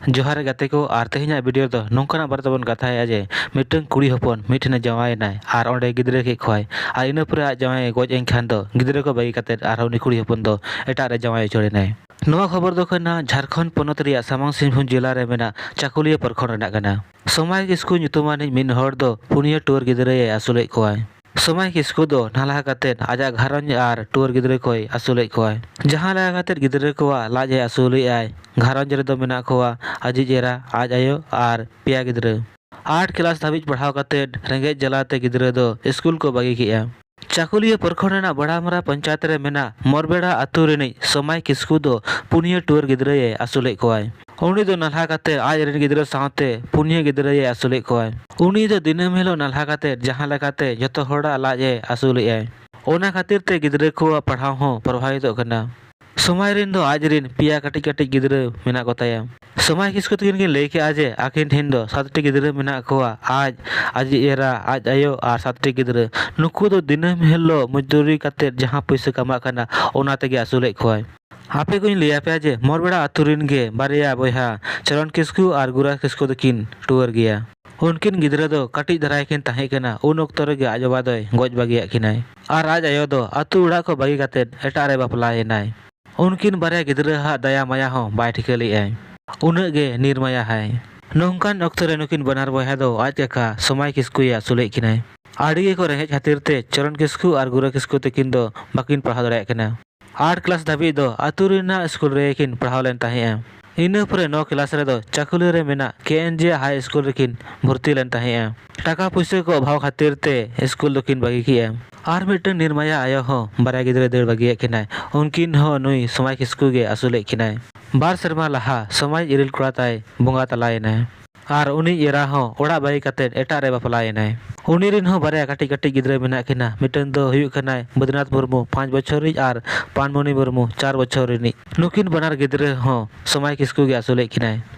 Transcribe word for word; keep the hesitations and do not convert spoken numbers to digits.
ᱡᱚᱦᱟᱨ ᱜᱟᱛᱮ ᱠᱚ, ᱟᱨ ᱛᱮᱦᱮᱧᱟᱜ ᱵᱷᱤᱰᱤᱭᱳ ᱨᱮᱫᱚ ᱱᱚᱝᱠᱟᱱᱟᱜ ᱵᱟᱨᱮ ᱛᱮᱵᱚᱱ ᱠᱟᱛᱷᱟᱭᱟ ᱡᱮ ᱢᱤᱫᱴᱟᱝ ᱠᱩᱲᱤ ᱦᱚᱯᱚᱱ ᱢᱤᱫ ᱴᱷᱮᱱᱮ ᱡᱟᱶᱟᱭᱮᱱᱟᱭ ᱟᱨ ᱚᱸᱰᱮ ᱜᱤᱫᱽᱨᱟᱹ ᱠᱮᱫ ᱠᱚᱣᱟᱭ, ᱟᱨ ᱤᱱᱟᱹ ᱯᱚᱨᱮ ᱟᱡ ᱡᱟᱶᱟᱭᱮ ᱜᱚᱡ ᱮᱱ ᱠᱷᱟᱱ ᱫᱚ ᱜᱤᱫᱽᱨᱟᱹ ᱠᱚ ᱵᱟᱹᱜᱤ ᱠᱟᱛᱮᱫ ᱟᱨᱦᱚᱸ ᱩᱱᱤ ᱠᱩᱲᱤ ᱦᱚᱯᱚᱱ ᱫᱚ ᱮᱴᱟᱜ ᱨᱮ ᱡᱟᱶᱟᱭ ᱩᱪᱟᱹᱲ ᱮᱱᱟᱭ᱾ ᱱᱚᱣᱟ ᱠᱷᱚᱵᱚᱨ ᱫᱚ ᱠᱟᱱᱟ ᱡᱷᱟᱲᱠᱷᱚᱸᱰ ᱯᱚᱱᱚᱛ ᱨᱮᱭᱟᱜ ᱥᱟᱢᱟᱝ ᱥᱤᱝᱵᱷᱩᱢ ᱡᱮᱞᱟ ᱨᱮ ᱢᱮᱱᱟᱜ ᱪᱟᱠᱩᱞᱤᱭᱟᱹ ᱯᱨᱚᱠᱷᱚᱸᱰ ᱨᱮᱱᱟᱜ ᱠᱟᱱᱟ᱾ ᱥᱚᱢᱟᱭ ᱠᱤᱥᱠᱩ ᱧᱩᱛᱩᱢᱟᱱᱤᱡ ᱢᱤᱫ ᱦᱚᱲ ᱫᱚ ᱯᱩᱱᱭᱟᱹ ᱴᱩᱣᱟᱹᱨ ᱜᱤᱫᱽᱨᱟᱹᱭᱮ ᱟᱹᱥᱩᱞᱮᱫ ᱠᱚᱣᱟᱭ᱾ ᱥᱚᱢᱟᱭ ᱠᱤᱥᱠᱩ ᱫᱚ ᱱᱟᱞᱦᱟ ᱠᱟᱛᱮᱫ ᱟᱡᱟᱜ ᱜᱷᱟᱨᱚᱸᱡᱽ ᱟᱨ ᱴᱩᱣᱟᱹᱨ ᱜᱤᱫᱽᱨᱟᱹ ᱠᱚᱭ ᱟᱹᱥᱩᱞᱮᱫ ᱠᱚᱣᱟᱭ᱾ ᱡᱟᱦᱟᱸ ᱞᱮᱠᱟ ᱠᱟᱛᱮᱫ ᱜᱤᱫᱽᱨᱟᱹ ᱠᱚᱣᱟᱜ ᱞᱟᱡ ᱮ ᱟᱹᱥᱩᱞᱮᱫ ᱟᱭ, ᱜᱷᱟᱨᱚᱸᱡᱽ ᱨᱮᱫᱚ ᱢᱮᱱᱟᱜ ᱠᱚᱣᱟ ᱟᱡᱤᱡ ᱮᱨᱟ, ᱟᱡ ᱟᱭᱳ ᱟᱨ ᱯᱮᱭᱟ ᱜᱤᱫᱽᱨᱟᱹ᱾ ᱟᱴ ᱠᱞᱟᱥ ᱫᱷᱟᱹᱵᱤᱡ ᱯᱟᱲᱦᱟᱣ ᱠᱟᱛᱮᱫ ᱨᱮᱸᱜᱮᱡ ᱡᱟᱞᱟᱛᱮ ᱜᱤᱫᱽᱨᱟᱹ ᱫᱚ ᱥᱠᱩᱞ ᱠᱚ ᱵᱟᱹᱜᱤ ᱠᱮᱫᱼᱟ᱾ ᱪᱟᱠᱩᱞᱤᱭᱟᱹ ᱯᱨᱚᱠᱷᱚᱸᱰ ᱨᱮᱱᱟᱜ ᱵᱟᱲᱟᱢᱟᱨᱟ ᱯᱚᱧᱪᱟᱭᱮᱛ ᱨᱮ ᱢᱮᱱᱟᱜ ᱢᱚᱨᱵᱮᱲᱟ ᱟᱹᱛᱩ ᱨᱤᱱᱤᱡ ᱥᱚᱢᱟᱭ ᱠᱤᱥᱠᱩ ᱫᱚ ᱯᱩᱱᱭᱟᱹ ᱴᱩᱣᱟᱹᱨ ᱜᱤᱫᱽᱨᱟᱹᱭᱮ ᱟᱹᱥᱩᱞᱮᱫ ᱠᱚᱣᱟᱭ᱾ ᱩᱱᱤ ᱫᱚ ᱱᱟᱞᱦᱟ ᱠᱟᱛᱮ ᱟᱡ ᱨᱮᱱ ᱜᱤᱫᱽᱨᱟᱹ ᱥᱟᱶᱛᱮ ᱯᱩᱱᱭᱟᱹ ᱜᱤᱫᱽᱨᱟᱹᱭᱮ ᱟᱹᱥᱩᱞᱮᱫ ᱠᱚᱣᱟᱭ᱾ ᱩᱱᱤ ᱫᱚ ᱫᱤᱱᱟᱹᱢ ᱦᱤᱞᱳᱜ ᱱᱟᱞᱦᱟ ᱠᱟᱛᱮ ᱡᱟᱦᱟᱸ ᱞᱮᱠᱟᱛᱮ ᱡᱚᱛᱚ ᱦᱚᱲᱟᱜ ᱞᱟᱡ ᱮ ᱟᱹᱥᱩᱞᱮᱫᱼᱟᱭ᱾ ᱚᱱᱟ ᱠᱷᱟᱹᱛᱤᱨ ᱛᱮ ᱜᱤᱫᱽᱨᱟᱹ ᱠᱚᱣᱟᱜ ᱯᱟᱲᱦᱟᱣ ᱦᱚᱸ ᱯᱨᱚᱵᱷᱟᱵᱤᱛᱚᱜ ᱠᱟᱱᱟ᱾ ᱥᱚᱢᱟᱭ ᱨᱮᱱ ᱫᱚ ᱟᱡ ᱨᱮᱱ ᱯᱮᱭᱟ ᱠᱟᱹᱴᱤᱡ ᱠᱟᱹᱴᱤᱡ ᱜᱤᱫᱽᱨᱟᱹ ᱢᱮᱱᱟᱜ ᱠᱚᱛᱟᱭᱟ᱾ ᱥᱚᱢᱟᱭ ᱠᱤᱥᱠᱩ ᱛᱟᱹᱠᱤᱱ ᱠᱤᱱ ᱞᱟᱹᱭ ᱠᱮᱫᱼᱟ ᱡᱮ ᱟᱹᱠᱤᱱ ᱴᱷᱮᱱ ᱫᱚ ᱥᱟᱛᱴᱤ ᱜᱤᱫᱽᱨᱟᱹ ᱢᱮᱱᱟᱜ ᱠᱚᱣᱟ, ᱟᱡ, ᱟᱡᱤᱡ ᱮᱨᱟ, ᱟᱡ ᱟᱭᱳ ᱟᱨ ᱥᱟᱛᱴᱤ ᱜᱤᱫᱽᱨᱟᱹ᱾ ᱱᱩᱠᱩ ᱫᱚ ᱫᱤᱱᱟᱹᱢ ᱦᱤᱞᱳᱜ ᱢᱚᱡᱫᱩᱨᱤ ᱠᱟᱛᱮᱫ ᱡᱟᱦᱟᱸ ᱯᱩᱭᱥᱟᱹ ᱠᱟᱢᱟᱜ ᱠᱟᱱᱟ, ᱚᱱᱟ ᱛᱮᱜᱮ ᱟᱹᱥᱩᱞᱮᱫ ᱠᱚᱣᱟᱭ᱾ ᱟᱯᱮ ᱠᱚᱧ ᱞᱟᱹᱭ ᱟᱯᱮᱭᱟ ᱡᱮ ᱢᱚᱨᱵᱮᱲᱟ ᱟᱹᱛᱩ ᱨᱮᱱ ᱜᱮ ᱵᱟᱨᱭᱟ ᱵᱚᱭᱦᱟ ᱪᱚᱨᱚᱱ ᱠᱤᱥᱠᱩ ᱟᱨ ᱜᱩᱨᱟ ᱠᱤᱥᱠᱩ ᱫᱚᱠᱤᱱ ᱴᱩᱣᱟᱹᱨ ᱜᱮᱭᱟ᱾ ᱩᱱᱠᱤᱱ ᱜᱤᱫᱽᱨᱟᱹ ᱫᱚ ᱠᱟᱹᱴᱤᱡ ᱫᱷᱟᱨᱟ ᱜᱮᱠᱤᱱ ᱛᱟᱦᱮᱸ ᱠᱟᱱᱟ, ᱩᱱ ᱚᱠᱛᱚ ᱨᱮᱜᱮ ᱟᱡ ᱵᱟᱵᱟ ᱫᱚᱭ ᱜᱚᱡ ᱵᱟᱹᱜᱤᱭᱟᱫ ᱠᱤᱱᱟᱭ᱾ ᱟᱨ ᱟᱡ ᱟᱭᱳ ᱫᱚ ᱟᱹᱛᱩ ᱚᱲᱟᱜ ᱠᱚ ᱵᱟᱹᱜᱤ ᱠᱟᱛᱮᱫ ᱮᱴᱟᱜ ᱨᱮ ᱵᱟᱯᱞᱟᱭᱮᱱᱟᱭ᱾ ᱩᱱᱠᱤᱱ ᱵᱟᱨᱭᱟ ᱜᱤᱫᱽᱨᱟᱹ ᱦᱟᱜ ᱫᱟᱭᱟ ᱢᱟᱭᱟ ᱦᱚᱸ ᱵᱟᱭ ᱴᱷᱤᱠᱟᱹ ᱞᱮᱫᱼᱟᱭ᱾ ᱩᱱᱟᱹᱜ ᱜᱮ ᱱᱤᱨᱢᱟᱭᱟ ᱦᱟᱭ᱾ ᱱᱚᱝᱠᱟᱱ ᱚᱠᱛᱚ ᱨᱮ ᱱᱩᱠᱤᱱ ᱵᱟᱱᱟᱨ ᱵᱚᱭᱦᱟ ᱫᱚ ᱟᱡ ᱠᱟᱠᱟ ᱥᱚᱢᱟᱭ ᱠᱤᱥᱠᱩᱭ ᱟᱹᱥᱩᱞᱮᱫ ᱠᱤᱱᱟᱭ᱾ ᱟᱹᱰᱤ ᱜᱮᱠᱚ ᱨᱮᱸᱜᱮᱡ ᱠᱷᱟᱹᱛᱤᱨ ᱛᱮ ᱪᱚᱨᱚᱱ ᱠᱤᱥᱠᱩ ᱟᱨ ᱜᱩᱨᱟ ᱠᱤᱥᱠᱩ ᱛᱟᱹᱠᱤᱱ ᱫᱚ ᱵᱟᱹᱠᱤᱱ ᱯᱟᱲᱦᱟᱣ ᱫᱟᱲᱮᱭᱟᱜ ᱠᱟᱱᱟ᱾ ᱟᱴ ᱠᱞᱟᱥ ᱫᱷᱟᱹᱵᱤᱡ ᱫᱚ ᱟᱹᱛᱩ ᱨᱮᱱᱟᱜ ᱥᱠᱩᱞ ᱨᱮᱠᱤᱱ ᱯᱟᱲᱦᱟᱣ ᱞᱮᱱ ᱛᱟᱦᱮᱸᱫᱼᱟ᱾ ᱤᱱᱟᱹ ᱯᱚᱨᱮ ᱱᱚ ᱠᱞᱟᱥ ᱨᱮᱫᱚ ᱪᱟᱹᱠᱩᱞᱤ ᱨᱮ ᱢᱮᱱᱟᱜ ᱠᱮ ᱮᱱ ᱡᱮ ᱦᱟᱭ ᱥᱠᱩᱞ ᱨᱮᱠᱤᱱ ᱵᱷᱚᱨᱛᱤ ᱞᱮᱱ ᱛᱟᱦᱮᱸᱫᱼᱟ᱾ ᱴᱟᱠᱟ ᱯᱩᱭᱥᱟᱹ ᱠᱚ ᱚᱵᱷᱟᱣ ᱠᱷᱟᱹᱛᱤᱨ ᱛᱮ ᱥᱠᱩᱞ ᱫᱚᱠᱤᱱ ᱵᱟᱹᱜᱤ ᱠᱮᱫᱼᱟ᱾ ᱟᱨ ᱢᱤᱫᱴᱟᱝ ᱱᱤᱨᱢᱟᱭᱟ ᱟᱭᱳ ᱦᱚᱸ ᱵᱟᱨᱭᱟ ᱜᱤᱫᱽᱨᱟᱹ ᱫᱟᱹᱲ ᱵᱟᱹᱜᱤᱭᱟᱫ ᱠᱤᱱᱟᱭ᱾ ᱩᱱᱠᱤᱱ ᱦᱚᱸ ᱱᱩᱭ ᱥᱚᱢᱟᱭ ᱠᱤᱥᱠᱩ ᱜᱮ ᱟᱹᱥᱩᱞᱮᱫ ᱠᱤᱱᱟᱭ᱾ ᱵᱟᱨ ᱥᱮᱨᱢᱟ ᱞᱟᱦᱟ ᱥᱚᱢᱟᱭ ᱤᱨᱤᱞ ᱠᱚᱲᱟ ᱛᱟᱭ ᱵᱚᱸᱜᱟ ᱛᱟᱞᱟᱭᱮᱱᱟᱭ᱾ ᱟᱨ ᱩᱱᱤ ᱮᱨᱟ ᱦᱚᱸ ᱚᱲᱟᱜ ᱵᱟᱹᱜᱤ ᱠᱟᱛᱮᱫ ᱮᱴᱟᱜ ᱨᱮ ᱵᱟᱯᱞᱟᱭᱮᱱᱟᱭ᱾ ᱩᱱᱤ ᱨᱤᱱ ᱦᱚᱸ ᱵᱟᱨᱭᱟ ᱠᱟᱹᱴᱤᱡ ᱠᱟᱹᱴᱤᱡ ᱜᱤᱫᱽᱨᱟᱹ ᱢᱮᱱᱟᱜ ᱠᱤᱱᱟ᱾ ᱢᱤᱫᱴᱟᱝ ᱫᱚ ᱦᱩᱭᱩᱜ ᱠᱟᱱᱟᱭ ᱵᱳᱫᱤᱱᱟᱛᱷ ᱢᱩᱨᱢᱩ, ᱯᱟᱸᱪ ᱵᱚᱪᱷᱚᱨ ᱨᱤᱡ, ᱟᱨ ᱯᱟᱱᱢᱚᱱᱤ ᱢᱩᱨᱢᱩ, ᱪᱟᱨ ᱵᱚᱪᱷᱚᱨ ᱨᱤᱱᱤᱡ᱾ ᱱᱩᱠᱤᱱ ᱵᱟᱱᱟᱨ ᱜᱤᱫᱽᱨᱟᱹ ᱦᱚᱸ ᱥᱚᱢᱟᱭ ᱠᱤᱥᱠᱩ ᱜᱮ ᱟᱹᱥᱩᱞᱮᱫ ᱠᱤᱱᱟᱭ᱾